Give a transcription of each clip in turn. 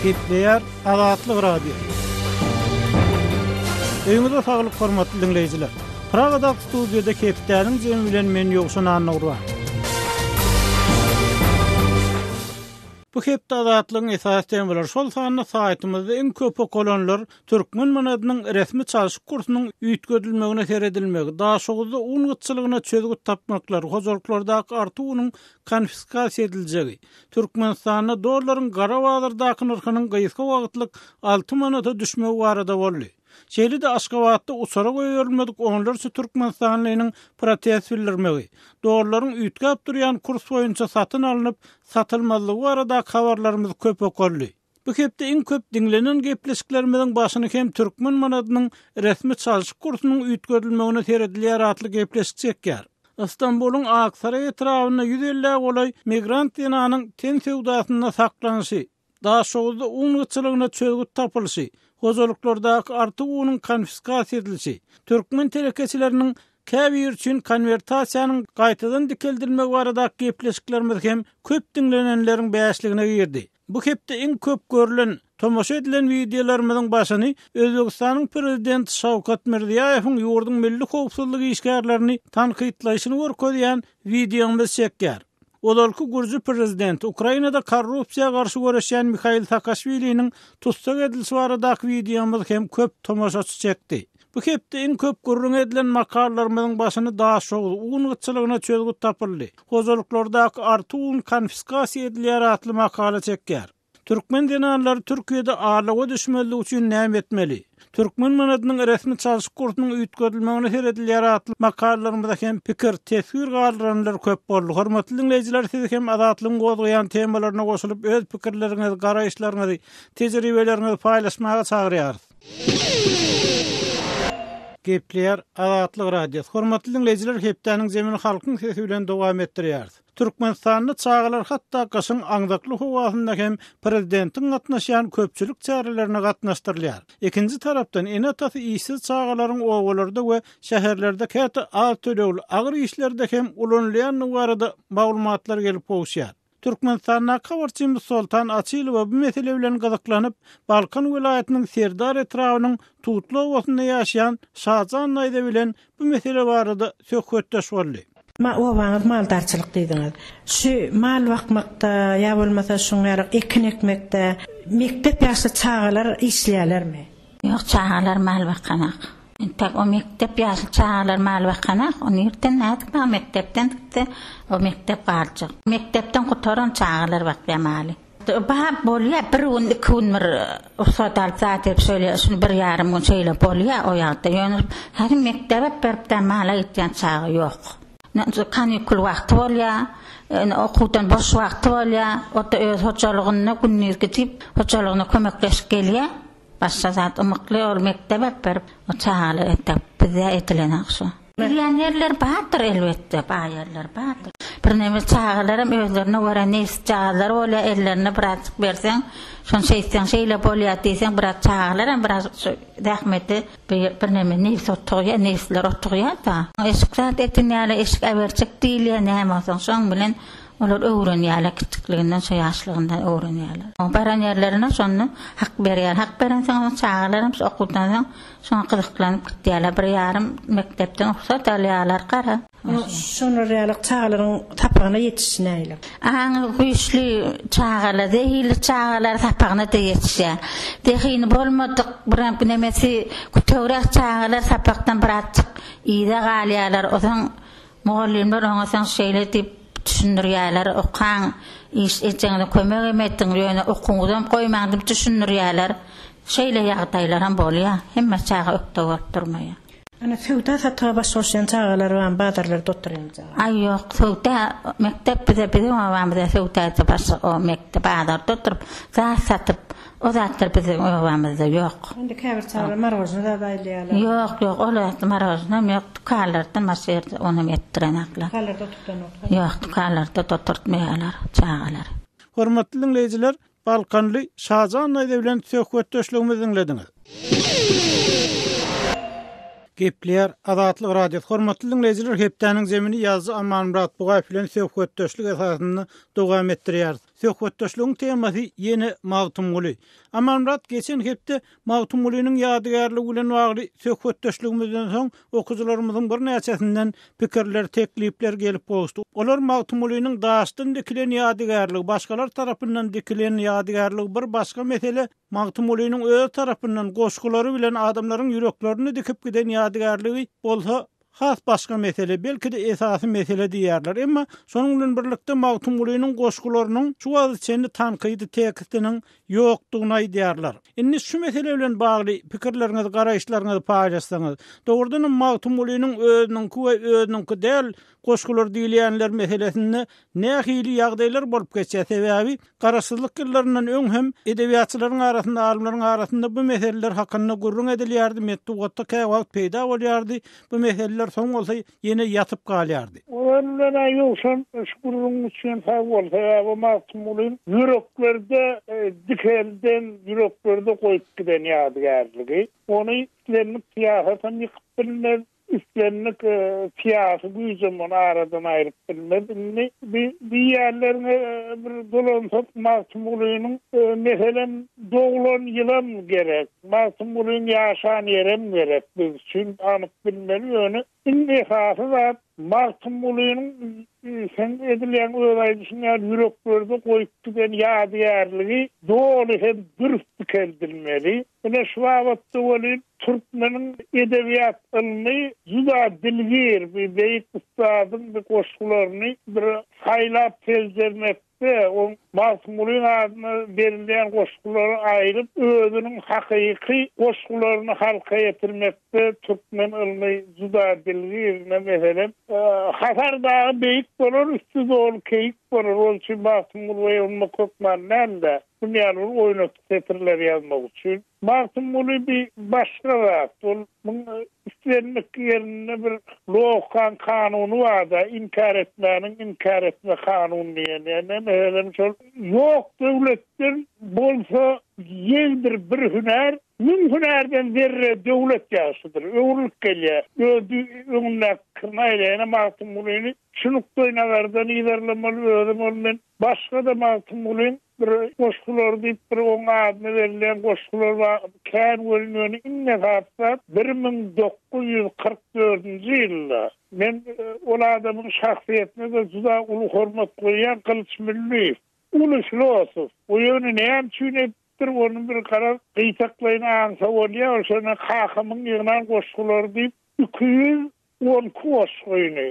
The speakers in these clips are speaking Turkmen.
Gepleýär Azatlyk Radiosy. Öýüňize saglyk hormatly diňleýjiler. Pragadaky studiýada hepdäniň jemi bilen men Ýowşan Annagurban. Bu hepde Azatlygyň esasy temalary, şol sanda saýtymyzda iň köp okalanlar türkmen manadynyň resmi çalşyk kursunyň üýtgedilmegine seredilmegi, Daşoguzda un gytçylygyna çözgüt tapmaklar, hojalyklardaky artyk unuň konfiskasiýa ediljegi, Türkmenistanda dollaryň gara bazardaky nyrhynyň gysga wagtlyk alty manata düşmegi barada boldy. Şeýle-de Aşgabatda uçara goýberilmedik onlarça türkmenistanlynyň protest bildirmegi, dollaryň üýtgäp durýan kurs boýunça satyn alnyp, satylmazlygy baradaky habarlarymyz köp okaldy. Bu hepde iň köp diňlenen gepleşiklerimiziň başyny hem türkmen manadynyň resmi çalşyk kursunyň üýtgedilmegine seredilýär atly gepleşik çekýär. Ystambulyň Aksaraý etrabynda 150-ä golaý migrant zenanyň ten söwdasynda saklanyşy, Daşoguzda un gytçylygyna çözgüt tapylyşy, hojalyklardaky artyk unuň konfiskasiýa edilişi, türkmen telekeçileriniň käbiri üçin konwertasiýanyň gaýtadan dikeldilmegi baradaky gepleşiklerimiz hem köp diňlenenleriň bäşligine girdi. Bu hepde iň köp görlen, tomaşa edilen wideolarymyzyň başyny Özbegistanyň prezidenti Şawkat Mirziýaýewiň ýurduň milli howpsuzlyk işgärlerini tankytlaýşyny görkezýän wideomyz çekýär. Ozalky gürji prezidenti, Ukrainada korrupsiýa garşy göreşýän Mihail Saakaşwiliniň tussag edilişi baradaky wideomyz hem köp tomaşaçy çekdi. Bu hepde iň köp gürrüň edilen makalalarymyzyň başyny Daşoguz un gytçylygyna çözgüt tapyldy, hojalyklardaky artyk un konfiskasiýa edilýär atly makala çekýär. Türkmen zenanlary Türkiýede aldawa düşmezlik üçin näme etmeli? Türkmen manadynyň resmi çalşyk kursunyň üýtgedilmegine seredilýär atly makalalarymyza hem pikir, teswir galdyranlar köp boldy. Hormatly diňleýjiler siz hem Azatlygyň gozgaýan temalaryna goşulyp öz pikirleriňizi, garaýyşlaryňyzy, tejribeleriňizi paýlaşmaga çagyrýarys. Gepleýär Azatlyk Radiosy. Hormatly diňleýjiler hepdäniň zemini halkyň sesi bilen dowam etdirýäris. Türkmenistanda çagalar hatda gyşyň aňzakly howasynda hem prezidentiň gatnaşýan köpçülik çärelerine gatnaşdyrylýar. Ikinji tarapdan, ene-atasy işsiz çagalaryň obalarda we şäherlerde käte az tölegli agyr işlerde hem ulanylýandygy barada maglumatlar gelip gowuşýar. Türkmenistandaky habarçymyz Soltan Açylowa bu mesele bilen gyzyklanyp, Balkan welaýatynyň Serdar etrabynyň Tutly obasynda ýaşaýan Şajan daýza bilen bu mesele barada söhbetdeş boldy. Ma obaňyz maldarçylyk diýdiňiz. Şu mal bakmakda ýa bolmasa şuň ýaly ekin ekmekde mekdep ýaşly çagalar işleýärlermi? Ýok çagalar mal bakanak. Entek o mekdep ýaşly çagalar mal bakanak. O nirden nädip maňa mekdepden gitse o mekdep galjak. Mekdepden gutaran çagalar bakýar maly. Bar bolýa bir gün iki gün bir rugsat alyp zat edip şeýle şuny bir ýarym gün şeýle bolýa o ýagda ýöne häzir mekdebe beripdä mala gitýän çaga ýok. Kanikul wagty bolýa okuwdan boş wagty bolýa o-da öz hojalygynda gündiz gidip hojalygyna kömekleşip gelýä başga zat ymykly ol mekdebe berip o çagalar entek bizde edilenok şo. Bilýän ýerler bardyr elbetde, bar ýerler bardyr. Birneme çagalaram özlerine görä nebsjagazlary bolýar, ellerine birazjyk berseň, şony şeýtseň şeýle bolýar diýseň, biraz çagalaram biraz şu zähmete birneme nebsi oturýar, nebisleri oturýar-da. Eşik zat edinýärler, eşik äberjek diýilýär, näme bolsaň şoň bilen olar öwrenýärler, kiçikliginden, şo ýaşlygyndan öwrenýärler. Baran ýerlerine şonda hak berýär. Hak berensoň çagalaram şu okuwdan soň Şoňa gyzyklanyp gitýärler. Bir ýarym mekdepden rugsat alýarlar gara. Şolar ýaly çagalaryň sapagyna ýetişi nähili? Aňy güýçli çagalar, zehinli çagalar sapagyna-da ýetişýär. Zehini bolmadyk, birem nemesi kütegräk çagalar sapakdan birazjyk yza galýarlar. Onsoň Mugallymlar oňa soň şeýle diýip düşündirýärler, Okaň, iş ejeňize kömegem ediň, ýöne okuwyňyzam goýmaň diýip düşündirýärler. Şeýle ýagdaýlaram bolýar. Hemme çaga ökde bolup durmaýar. Ana, söwda-satyga baş goşýan çagalar barmy bazarlarda oturýan çaga? Aý, ýok, söwda, mekdep bize, biziň obamyzda söwda-da başga, o mekdep bazarda oturyp, zat satyp, O zatlar biziň obamyzda ýok. Indi käbir çagalar marojna zat aýlaýarlar. Ýok, ýok, ol zatda marojnam ýok, dükanlarda başga ýerde onam etdirenoklar. Dükanlarda oturdanoklar. Ýok, dükanlarda-da oturtmaýarlar çagalary. Hormatly diňleýjiler, Balkanly Şajan daýza bilen söhbetdeşligimizi diňlediňiz. Gepleýär Azatlyk Radiosy. Hormatly diňleýjiler, hepdäniň zemini ýazyjy Amanmyrat Bugaýew bilen söhbetdeşlik esasynda dowam etdirýäris. Söhbetdeşligiň temasy ýene Magtymguly. Amanmyrat, geçen hepde Magtymgulynyň ýadygärligi bilen bagly söhbetdeşligimizden soň okyjylarymyzyň birnäçesinden pikirler, teklipler gelip gowuşdy. Olar Magtymgulynyň daşdan dikilen ýadygärligi, başgalar tarapyndan dikilen ýadygärligi bir başga mesele, Magtymgulynyň özi tarapyndan goşgulary bilen adamlaryň ýüreklerinde dikip giden ýadygärligi bolsa has başga mesele, belki-de esasy mesele diýýärler. Emma şonuň bilen birlikde Magtymgulynyň goşgularynyň şu wagta çenli tankydy tekstiniň ýokdugyny aýdýarlar. Indi şu mesele bilen bagly pikirleriňizi, garaýyşlaryňyzy paýlaşsaňyz. Dogrudanam Magtymgulynyň özüniňki we özüniňki däl goşgular diýilýänler meselesinde nähili ýagdaýlar bolup geçýär? Sebäbi Garaşsyzlyk ýyllaryndan öň hem edebiýatçylaryň arasynda, alymlaryň arasynda bu meseleler hakynda gürrüň edilýärdi, metbugatda käwagt peýda bolýardy, bu meseleler soň bolsa ýene ýatyp galýardy. Ozal bilen-ä Ýowşan şu gürrüň üçin sag bol, sebäbi Magtymgulyň ýüreklerde dikelden, ýüreklerde goýup giden ýadygärligi. Ony islendik syýasatam ýykyp bilmez, Islendik syýasy güýjem ony aradan aýryp bilmez. Indi bi diýýänleriňe bir dolansak, Magtymgulynyň, meselem, doglan ýylam gerek, Magtymgulyň ýaşan ýerem gerek biz üçin, anyk bilmeli. Ýöne iň esasy zat Magtymgulynyň seň edil ýaňy öz aýdyşyň ýaly ýüreklerde goýup giden ýadygärligi doly hem dürs dikeldilmeli. Ine şu babatda welin türkmeniň edebiýat ylmy juda dilgir, bir beýik ussadyň bir goşgularyny bir saýlap seljermekde, oň Magtymgulyň adyna berilýän goşgulary aýryp, özüniň hakyky goşgularyny halka ýetirmekde türkmen ylmy juda dilgir. Ine meselem, Hasar dagy beýik bolar, üsti doly keýik bolar, ol üçin Magtymguly bolmak hökman däl-de. Şuny ýaly bir oýnaty setirler ýazmak üçin. Magtymguly bi başga zat. Ol muň islendik ýerinde bir logikaň kanuny bar-da, inkär etmäniň inkär etme kanuny diýen. Ýa meselem şol ýok döwletden bolsa ýegdir bir hünär, müň hünärden zerre döwlet ýagşydyr. Öwrülip gelýär. Öz öňündäki pikirini aýlaýan Magtymgulyny şu nukdaýnazardan yzarlamaly özem ol men Başga-da Magtymgulyň bir goşgulary diýip bir oň adyna berilýän goşgular bar kän welin ýöne iň esasy zat 1944-nji ýylda men ol adamyň şahsyýetine-de juda uly hormat goýýan Gylyç Mülliýew uly filosof o ýöne näme üçin edipdir ony bir garaz gytaklaýyn aňsa bolýar ol şonda kakamyň ýygnan goşgulary diýip 212 goşgyny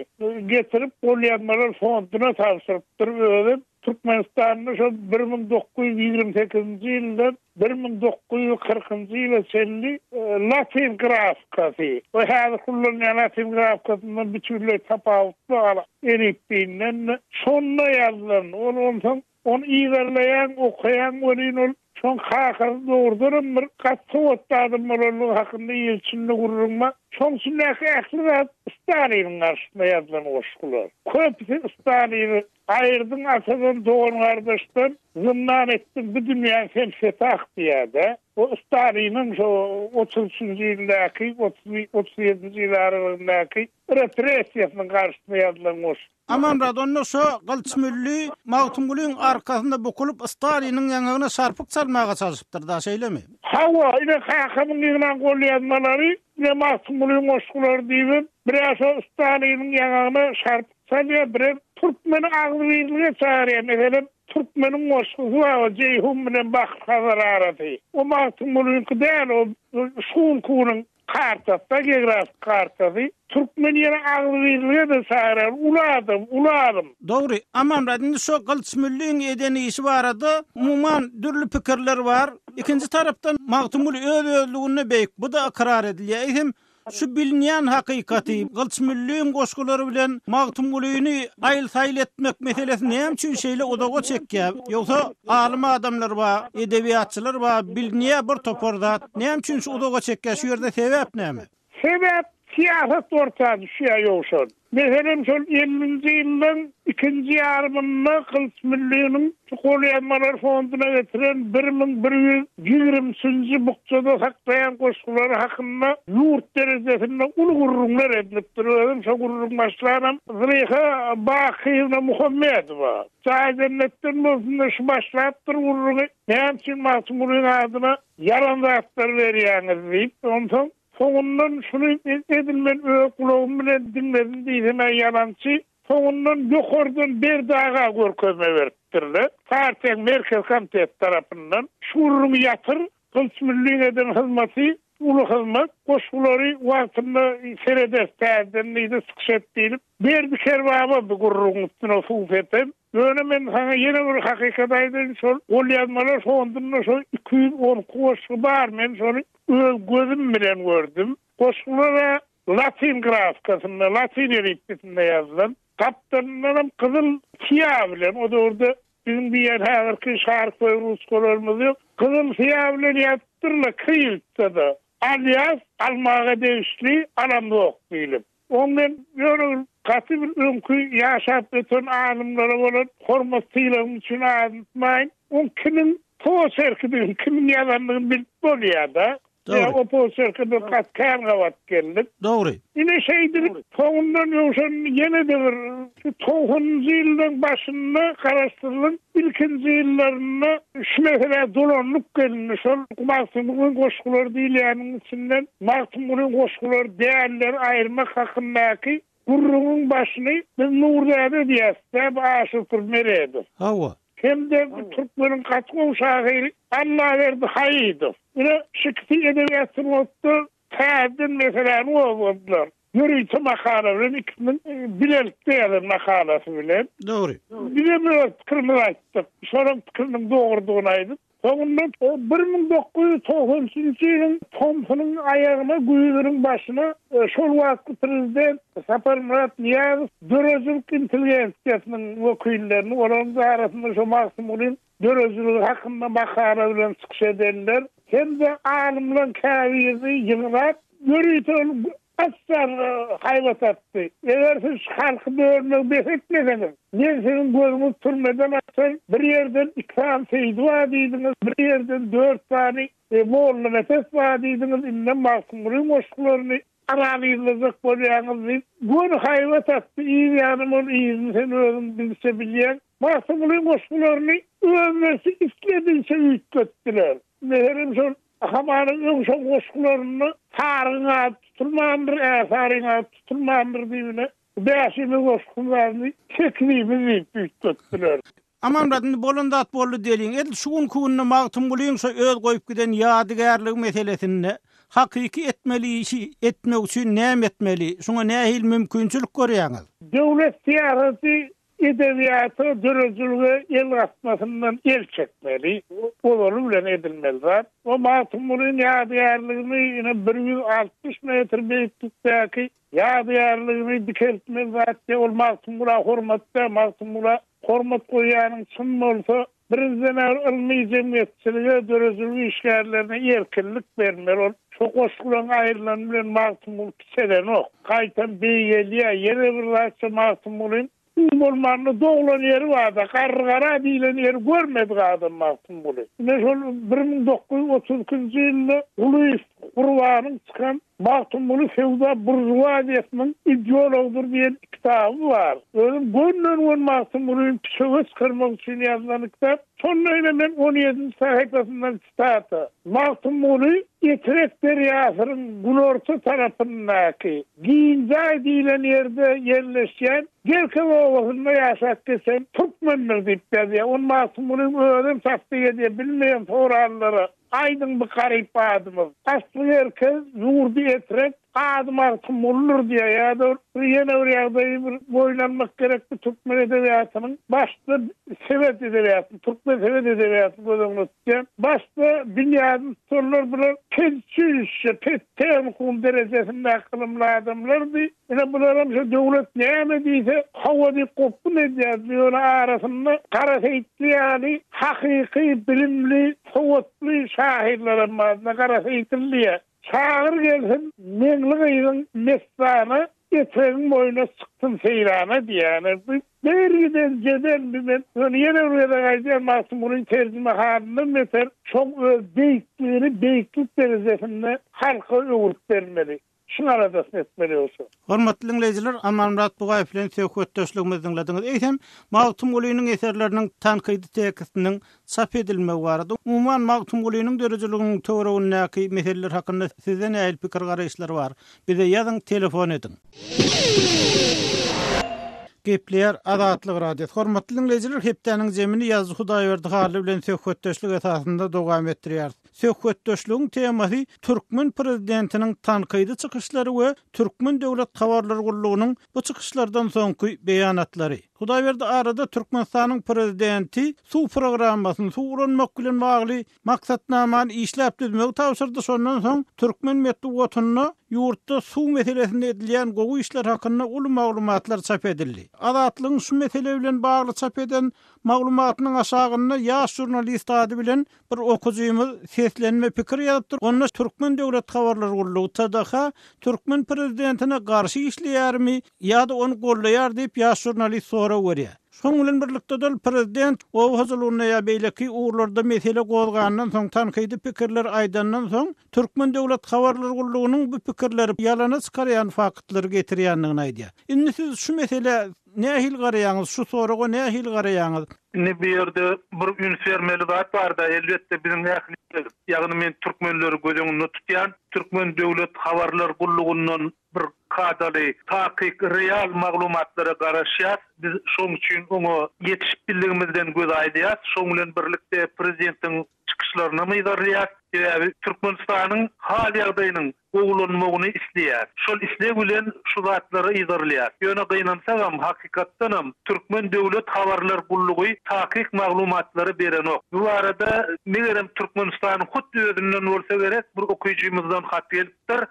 getirip golýazmalar fonduna tabşyrypdyr. Özem Türkmenistanda şol 1928-nji ýyldan 1940-njy ýyla çenli latyn grafikasy we häzirki ulanylýan latyn grafikasyndan bütinleý tapawutly elipbiýinden şonda ýazylan. Ol onsoň Ony yzarlaýaň, okaýaň welin ol şoň kakasy dogrudanam bir gaty sowatly adam bolanlygy hakynda il içinde gürrüň bar. Şoň içindäki ähli zat Staliniň garşysyna ýazylan goşgular. Köpüsi Stalini aýyrdyň atadan, dogan-gardaşdan, zyndan etdiň bu dünýäni sen fetah diýýär-de. O Staliniň şo 33-nji ýyldaky, 37-nji ýyl aralygyndaky repressiýasynyň garşysyna ýazylan goşgy. Amanmyrat onda şo Gylyç Mülli Magtymgulyň arkasynda bukulyp Staliniň ýaňagyna şarpyk çalmaga çalşypdyr-da, şeýlemi? Hawa, ine kakamyň ýygnan golýazmalary, ine Magtymgulyň goşgulary diýibem, bir-ä şo Staliniň ýaňagyna şarpyk çalýar, birem türkmeni agzybirlige çagyrýar. Meselem, Türkmeniň goşgusy bar, o Jeýhun bilen Bahry-Hazar arasy. O Magtymgulyňky däl, o şu günki günüň Kartasy-da, geografik kartasy. Türkmen ýeri agzybirlige-de çagyrýar. Uly adam, uly alym. Dogry. Amanmyrat, indi şo Gylyç Mülliň eden işi barada umuman dürli pikirler bar. Ikinji tarapdan Magtymguly öz-özlüginde beýik, bu-da ykrar edilýär. Eýsem, şu bilinýän hakykaty, Gylyç Mülliň goşgulary bilen Magtymgulyny aýyl-saýyl etmek meselesi näme üçin şeýle uzaga çekýär? Ýogsa alym adamlar bar, edebiýatçylar bar, bilinýär bir topar zat. Näme üçin şu uzaga çekýär? Şu ýerde sebäp näme? Sebäp syýasat orta düşýär ýowşan. Meselem, şol ellinji ýyllaň ikinji ýarymynda Gylyç Mülliniň şu golýazmalar fonduna getiren 1123-nji bukjada saklaýan goşgulary hakynda ýurt derejesinde uly gürrüňler edilipdir. Özem şo gürrüň başlanam Züleýha Bakyýewna Muhammedowa. Jaýy jennetden bolsun-da şu başlapdyr gürrüňi. Näme üçin Magtymgulyň adyna ýalan zatlar berýäňiz diýip. Onsoň Soňundan şuny edil men öz gulagym bilen diňledim diýsem-ä ýalançy, soňundan ýokardan Berdi aga görkezme beripdirler. Partiýaň Merkezi komiteti tarapyndan. Şu gürrüňi ýatyr, Gylyç Mülliň eden hyzmaty uly hyzmat, goşgulary wagtynda serederis täzeden diýdi, çykyş et diýlip, Berdi Kerbaba bu gürrüňiň üstüne suw sepen. Ýöne men saňa ýene bir hakykat aýdaýyn, şol golýazmalar fondunda şo 212 goşgy bar, men şony öz gözüm bilen gördüm. Goşgular-a latyn grafikasynda, latyn elipbisinde ýazylan. Gapdalyndanam gyzyl syýa bilen, o döwürde biziň diýýän häzirki şarkoý ruçkalarymyz ýok, gyzyl syýa bilen ýazypdyrlar kirilitsada. Alýas, almaga degişli, alamzok diýlip. Oň men ýöne bir gaty bir öňki ýaşap öten alymlara bolan hormat-sylagym üçin adyny tutmaýyn. Oň kimiň poçerkidigini, kimiň ýazandygyny bilip bolýar-da. Dogry. O poçerke biz gaty kän gabat geldik. Dogry. Ine şeýdilip, soňundan Ýowşan ýene-de bir şu togsanynjy ýyllaryň başynda Garaşsyzlygyň ilkinji ýyllarynda şu meselä dolanyp gelindi. Şol Magtymgulyň goşgulary diýilýäniň içinden Magtymgulyň goşgulary dälleri aýyrmak hakyndaky gürrüňiň başyny biz Nurdäde diýäs-dä, bu Aşyrpur Meredow. Hawa. Hem-de bu türkmeniň gaty gowy şahyry Allaberdi Haýydow. Ine, şu ikisi edebiýat sungatda täzeden meseläni gozgadylar. Ýörite makala bilen ikisiniň bilelikde ýazan makalasy bilen. Dogry. Bizem öz pikirimizi aýtdyk. Şolaryň pikiriniň dogrudygyny aýdyp, soňundan 1993-nji ýylyň tomsunyň aýagyna, güýzüniň başyna şol wagtky prezident Saparmyrat Nyýazow döredijilik intelligensiýasynyň wekillerini, olaryň arasynda şo Magtymgulyň döredijiligi hakynda makala bilen çykyş edenler hem-de alymlaryň käbirini ýygnap, ýörite ol açjan haýbat atdy. Eger siz şu halky bölmegi bes etmeseňiz, men siziň gözüňizi türmeden açaryn, bir ýerden iki sany Seýdi bar diýdiňiz, bir ýerden dört sany Mollanepes bar diýdiňiz, indem Magtymgulyň goşgularyny analizlejek bolýaňyz diýip, göni haýbat atdy. Yz ýanam ol yzyny sen özüň bilse bilýäň. Magtymgulyň goşgularyny özlerçe isledigiçe üýtgetdiler. Meselem, şol Hamanyň öň şol goşgularynda Sarygyň ady tutulmandyr, Ärsaryň ady tutulmandyr diýibine bäşimiz goşgusynyň adyny sekizimiz diýip üýtgetdiler. Amanmyrat, indi bolan zat boldy diýeliň. Edil şu günki günde Magtymgulyň şo öz goýup giden ýadygärligi meselesinde hakyky etmeli işi etmek üçin näme etmeli? Şuňa nähili mümkinçilik görýäňiz? Döwlet syýasaty Edebiýata, döredijilige el gatmasyndan el çekmeli. Ozaly bilen edilmeli zat. O Magtymgulyň ýadygärligini ine 160 metr beýiklikdäki ýadygärligini dikeltmeli zat diýip, ol Magtymgula hormat däl, Magtymgula hormat goýýanyň çyn bolsa, birinjiden-ä ylmy jemgyýetçilige, döredijilik işgärlerine erkinlik bermeli. Ol şo goşgularyň aýrylany bilen Magtymguly kiçelenok. Gaýtam beýgelýär. Ýene bir zat şo Magtymgulyň Iň bolmanda doglan ýeri barda, Garrygara diýlen ýeri görmedik adam Magtymguly. Ine şol 1932-nji ýylda Gulyýew Gurbanyň çykan Magtymguly söwda buržuaziýasynyň ideologydyr diýen kitaby bar. Özem gönden-gön Magtymgulyny pişege çykarmak üçin ýazylan kitap. Şonda ine men on ýedinji sahypasyndan sitata, Magtymguly Etrek derýasynyň günorta tarapyndaky Giňjaý diýlen ýerde ýerleşýän Gerkez obasynda ýaşap geçen türkmendir diýip ýazýar. Ony Magtymgulyň özem tassyk edýär, bilmeýän soranlara aýdyň bu garyp adymyz. Asly Gerkez, ýurdy Etrek, ady Magtymgulydyr diýýär. Ýa-da bir ýene bir ýagdaýy bir boýun almak gerek bu türkmen edebiýatynyň başda sebet edebiýatyny, türkmen sebet edebiýatyny göz öňünde tutýan. Başda binýadyny tutanlar bular pedçilişşe, pedtehnikum derejesindäki ylymly adamlardy. Ine bularam şu döwlet näme diýse hawa diýip gopgun edýärdi. Ýöne arasynda Gara Seýitli ýaly hakyky bilimli, sowatly şahyrlaram bardy. Gara Seýitli diýýär. Çagyr gelsin Meňli gyzyň messana. Etregiň boýuna çyksyn seýrana diýýär. Bu bir giden jedel bi men ýöne ýene bir gezek aýdýan Magtymgulyň terjimehalyndan beter şoň öz beýikligini beýiklik derejesinde halka öwrüp bermeli. Şuň aladasyny etmeli ýogsa. Hormatly diňleýjiler, Amanmyrat Bugaýew bilen söhbetdeşligimizi diňlediňiz. Eýsem, Magtymgulynyň eserleriniň tankydy tekstiniň çap edilmegi barada, umuman, Magtymgulynyň döredijiliginiň töweregindäki meseleler hakynda sizde nähili pikir-garaýyşlar bar? Bize ýazyň, telefon ediň. Gepleýär Azatlyk Radiosy. Hormatly diňleýjiler, hepdäniň jemini ýazyjy Hudaýberdi Hally bilen söhbetdeşlik esasynda dowam etdirýäris. Söhbetdeşligiň temasy türkmen prezidentiniň tankydy çykyşlary we Türkmen döwlet habarlar gullugynyň bu çykyşlardan soňky beýanatlary. Hudaýberdi arada Türkmenistanyň prezidenti suw programmasyny, suw ulanmak bilen bagly maksatnamany işläp düzmegi tabşyrdy, şondan soň türkmen metbugatynda ýurtda suw meselesinde edilýän gowy işler hakynda uly maglumatlar çap edildi. Azatlygyň şu mesele bilen bagly çap eden maglumatynyň aşagynda ýaş žurnalist ady bilen Bir okyjymyz seslenme pikir ýazypdyr, onda Türkmen döwlet habarlar gullugy, TDH, türkmen prezidentine garşy işleýärmi ýa-da ony goldaýar diýip ýaş žurnalist sorag berýär. Şonuň bilen birlikde-de ol prezident oba hojalygynda ýa beýleki ugurlarda mesele gozgandan soň, tankydy pikirler aýdandan soň, Türkmen döwlet habarlar gullugynyň bu pikirleri ýalana çykarýan faktlary getirýändigini aýdýar. Indi siz şu meselä Nähili garaýaňyz, şu soraga nähili garaýaňyz? Indi bu ýerde bir üns bermeli zat barda, elbetde biziň ählimiz, ýagny men türkmenleri göz öňünde tutýan, Türkmen döwlet habarlar gullugyndan bir kadaly, takyk, real maglumatlara garaşýas. Biz şoň üçin oňa ýetişip bildigimizden göz aýlaýas. Şoň bilen birlikde prezidentiň çykyşlarynam yzarlaýas. Sebäbi Türkmenistanyň hal-ýagdaýynyň gowulanmagyny isleýär. Şol isleg bilen şu zatlary yzarlaýar. Ýöne gynansagam, hakykatdanam Türkmen döwlet habarlar gullugy takyk maglumatlary berenok. Bu barada, megerem, Türkmenistanyň hut özünden bolsa gerek, bir okyjymyzdan hat gelipdir.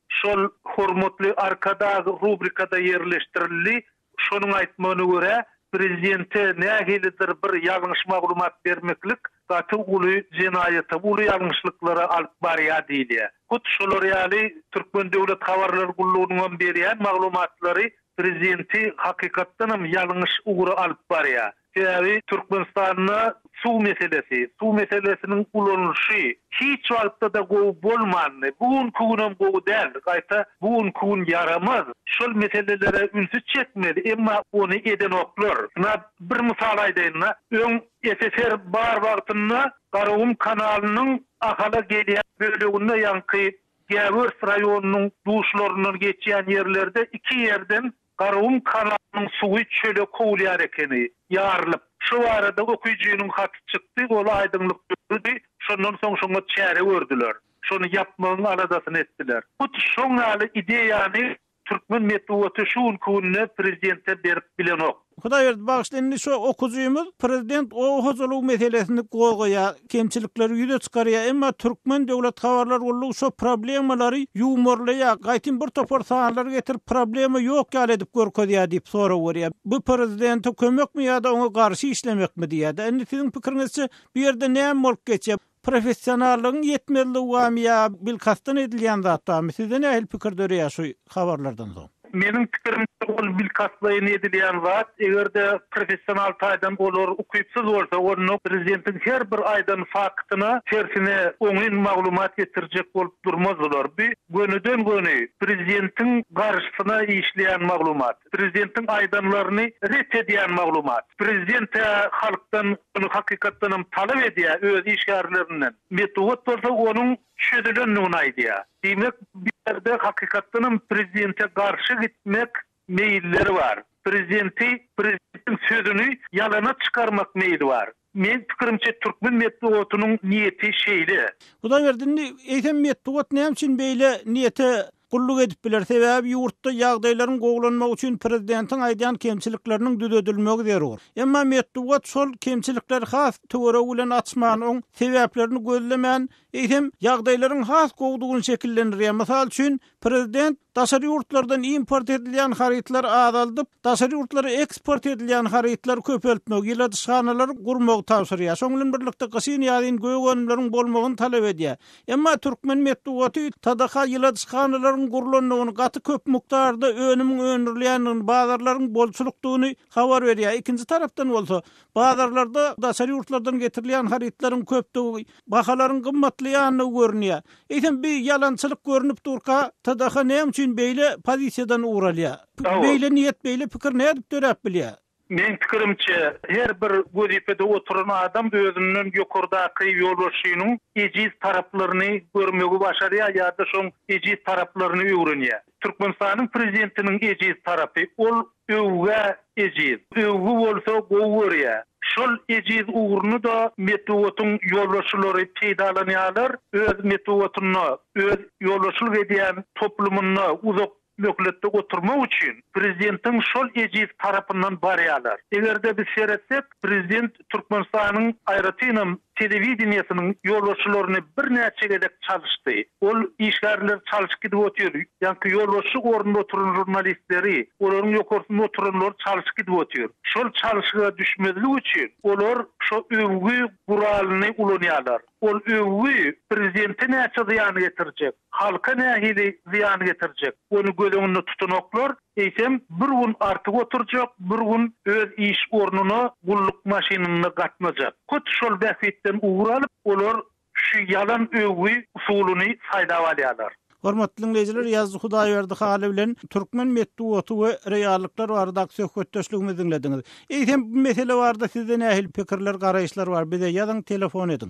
Şol Hormatly Arkadag rubrikada ýerleşdirildi. Şonuň aýtmagyna görä, prezidente nähilidir bir ýalňyş maglumat bermeklik gaty uly jenaýata, uly ýalňyşlyklara alyp barýar diýilýär. Hut şolar ýaly Türkmen döwlet habarlar gullugynyňam berýän maglumatlary prezidenti hakykatdanam ýalňyş ugra alyp barýar. Sebäbi Türkmenistanda suw meselesi, suw meselesiniň ulanylyşy hiç wagtda-da gowy bolmandy. Bu günki günem gowy däl, gaýta bu günki gün ýaramaz. Şol meselelere ünsi çekmeli, emma ony edenoklar. Ynha, bir mysal aýdaýyn-da, öň SSR bar wagtynda Garagum kanalynyň Ahala gelýän böleginde ýaňky Gäwers raýonynyň duşlaryndan geçýän ýerlerde iki ýerden Garagum kanalynyň suwy çöle kowulýar ekeni, ýarylyp. Şu barada okyjynyň haty çykdy, ol aýdyňlyk döredi, şondan soň şoňa çäre gördüler. Şony ýapmagyň aladasyny etdiler. Hut şoň ýaly ideýany türkmen metbugaty şu günki günde prezidente berip bilenok. Hudaýberdi bagyşla indi şu okyjymyz prezident oba hojalygy meselesini gozgaýar, kemçilikleri ýüze çykarýar, emma Türkmen döwlet habarlar gullugy şo problemalary ýuwmarlaýar, gaýtym bir topar sanlary getirip problema ýok ýaly edip görkezýär diýip sorag berýär. Bu prezidente kömekmi ýa-da oňa garşy işlemekmi diýýär-de. Indi siziň pikiriňizçe bu ýerde näme bolup geçýär? Professionallygyň ýetmezligi barmy ýa bilkastdan edilýän zat barmy? Sizde nähili pikir döreýär şu habarlardan soň? Meniň pikirimçe ol bilkastlaýyn edilýän zat. Eger-de professional taýdan olar ukypsyz bolsa, onda prezidentiň her bir aýdan faktyna tersine oňyn maglumat getirjek bolup durmazdylar. Bu gönüden-göni prezidentiň garşysyna işleýän maglumat. Prezidentiň aýdanlaryny ret edýän maglumat. Prezident-ä halkdan muny hakykatdanam talap edýär, öz işgärlerinden. Metbugat bolsa onuň çözülendigini aýdýar. Diýmek, bu ýerde hakykatdanam prezidente garşy gitmek meýilleri bar. Prezidenti, prezidentiň sözüni ýalana çykarmak meýli bar. Meň pikirimçe türkmen metbugatynyň niýeti şeýle. Hudaýberdi indi eýsem metbugat näme üçin beýle niýete gulluk edip biler sebäbi ýurtda ýagdaýlaryň gowulanmagy üçin prezidentiň aýdýan kemçilikleriniň düzedilmegi zerur. Emma metbugat şol kemçilikleri has töweregi bilen açman oň sebäplerini gözlemän eýsem ýagdaýlaryň has gowudygyny şekillendirýär. Mysal üçin prezident. Daşary ýurtlardan import edilýän harytlary azaldyp, daşary ýurtlara eksport edilýän harytlary köpeltmegi, ýyladyşhanalary gurmagy tabşyrýar. Şonuň bilen birlikde gyşyn-ýazyn gök önümleriň bolmagyny talap edýär. Emma türkmen metbugaty TDH ýyladyşhanalaryň gurlandygyny, gaty köp mukdarda önümiň öndürilýändigini, bazarlaryň bolçulykdygyny habar berýär. Ikinji tarapdan bolsa, bazarlarda daşary ýurtlardan getirilýän harytlaryň köpdügi, bahalaryň gymmatlaýandygy görünýär. Eýsem, bi ýalançylyk görnüp durka, TDH näme üçin beýle pozisiýadan ugur alýar? Beýle niýet, beýle pikir nädip döräp bilýär? Meň pikirimçe, her bir wezipede oturan adam özünden ýokardaky ýolbaşçynyň ejiz taraplaryny görmegi başarýar ýa-da şoň ejiz taraplaryny öwrenýär. Türkmenistanyň prezidentiniň ejiz tarapy, ol öwgä ejiz. Öwgi bolsa gowy görýär. Şol ejiz ugruny-da metbugatyň ýolbaşçylary peýdalanýarlar, öz metbugatynda, öz ýolbaşçylyk edýän toplumynda uzak möhletde oturmak üçin prezidentiň şol ejiz tarapyndan barýarlar. Eger-de biz seretsek, prezident Türkmenistanyň aýratynam telewideniýesiniň ýolbaşçylaryny birnäçe gezek çalyşdy. Ol işgärleri çalşyp gidip otyr. Ýaňky ýolbaşçy ornunda oturan žurnalistleri, olaryň ýokarsynda oturanlary çalşyp gidip otyr. Şol çalşyga düşmezlik üçin olar şo öwgi guralyny ulanýarlar. Ol öwgi prezidente näçe zyýan getirjek, halka nähili zyýan getirjek, ony göz öňünde tutanoklar, eýsem bir gün artyk oturjak, bir gün öz iş ornuna gulluk maşynynda gatnajak. Hut şol bähbitden ugur alyp, olar şu ýalan öwgi usulyny saýlap alýarlar. Hormatly diňleýjiler, Ýazdy Hudaýberdi Haly bilen türkmen metbugaty we reallyklar baradaky söhbetdeşligimizi diňlediňiz. Eýsem, bu mesele barada sizde nähili pikirler, garaýyşlar bar? Bize ýazyň, telefon ediň.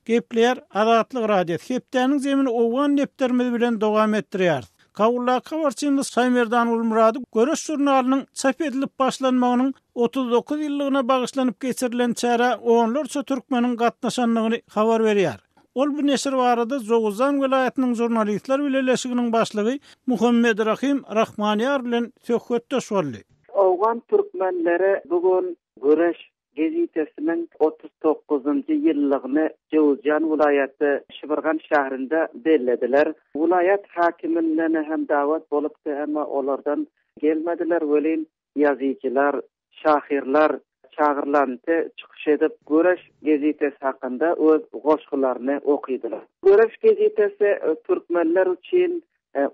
Gepleýär Azatlyk Radiosy. Hepdäniň zemini owgan depderimiz bilen dowam etdirýäris. Kabuldaky habarçymyz Şaýmerdan Gulmyrady Göreş žurnalynyň çap edilip başlanmagynyň 39 ýyllygyna bagyşlanyp geçirilen çärä onlarça türkmeniň gatnaşandygyny habar berýär. Ol bu neşir barada Jowuzjan welaýatynyň Žurnalistler bileleşiginiň başlygy Muhammedrahym Rahmanýar bilen söhbetdeş boldy. Owgan türkmenleri bu gün Göreş gazetesiniň 39-njy ýyllygyny Jöwüzjan welaýaty Şibirgan şäherinde bellediler. Welaýat häkiminden hem dawat bolupdy, emma olardan gelmediler welin, ýazyjylar, şahyrlar çagyrylandy, çykyş edip, Göreş gazetesi hakynda öz goşgularyny okydylar. Göreş gazetesi türkmenler üçin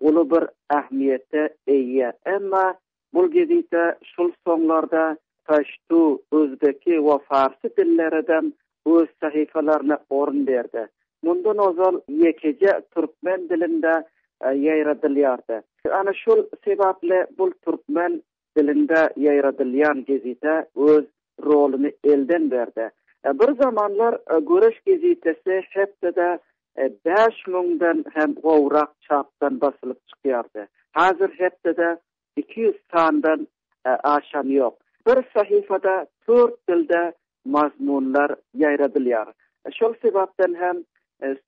uly bir ähmiýete eýe. Emma Bul gezite şul soňlarda paştu, özbeki we farsy dillereden öz sahyfalaryna orun berdi. Mundan ozal ýekeje türkmen dilinde ýaýradylýardy. Ana şul sebapli bul türkmen dilinde ýaýradylýan gezite öz roluny elden berdi. Bir zamanlar Göreş gezetesi hepdede bäş müňden hem gowrak çapdan basylyp çykýardy. Häzir hepdede 200 sandan aşan ýok. Bir sahypada dört dilde mazmunlar ýaýradylýar. Şol sebäpden hem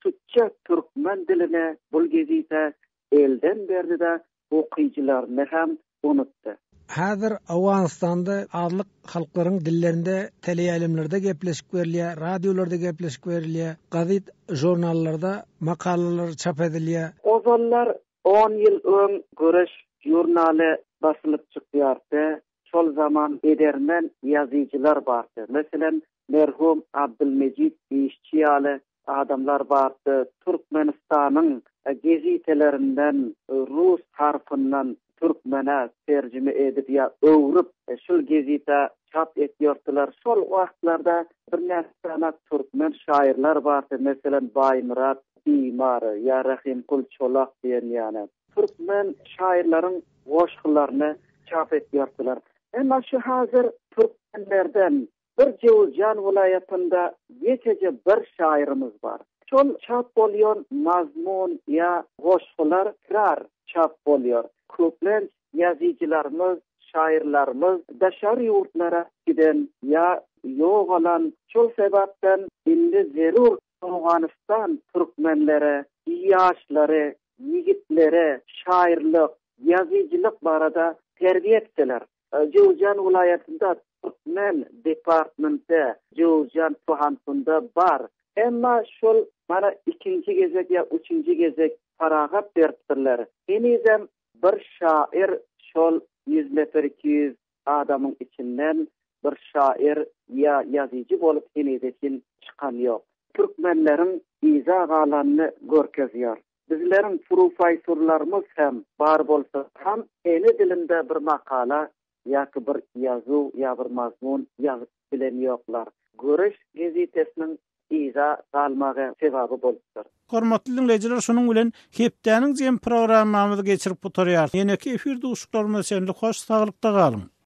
suçça türkmen dilini bul gezite elden berdi-de, okyjylaryny hem unutdy. Häzir Owganystanda azlyk halklaryň dillerinde teleýaýlymlarda gepleşik berilýär, radiolarda gepleşik berilýär, gazet, žurnallarda makalalar çap edilýär. Ozallar On ýyl öň Göreş žurnaly basylyp çykýardy. Şol zaman edermen ýazyjylar bardy. Meselem, merhum Abdylmejit Işçi ýaly adamlar bardy. Türkmenistanyň gezitelerinden rus harpyndan türkmene terjime edip ýa öwrüp şul gezite çap etýärdiler. Şol wagtlarda birnäçe sany türkmen şaýyrlar bardy. Meselem, Baýmyrat Bimar ýa Rahymkul Çolak diýen ýaly türkmen şaýyrlaryň goşgularyny çap etýärdiler. Emma şu häzir türkmenlerden bir Jöwüzjan welaýatynda ýekeje bir şaýyrymyz bar. Şol çap bolýan mazmun ýa goşgular krar çap bolýar. Köplenç ýazyjylarymyz, şaýyrlarymyz daşary ýurtlara giden ýa ýogalan. Şol sebäpden indi zerur Owganystan türkmenlere, ýaşlary, ýigitlere şaýyrlyk, ýazyjylyk barada terbiýe etseler. Jöwüzjan welaýatynda türkmen departmenti Jöwüzjan pohantunda bar. Emma şol mana ikinji gezek ýa üçünji gezek. Parahat beripdirler. Henizem bir şair şol ýüz nefer 200 adamyň içinden bir şair ýa ýazyjy bolup henize çyn çykan ýok. Türkmenleriň yza galanyny görkezýär. Bizleriň prufaýsurlarymyz hem bar bolsa ham ene dilinde bir makala ýa-ki bir ýazuw ýa bir mazmun ýazyp bilen ýoklar. Göreş gezitetiniň yza galmagy sebaby bolupdyr. Hormatly diňleýjiler şunuň bilen hepdäniň jem programmamyzy geçirip gutarýarys. Ýeneki efir duşuşyklarymyza çenli hoş saglykda galyň.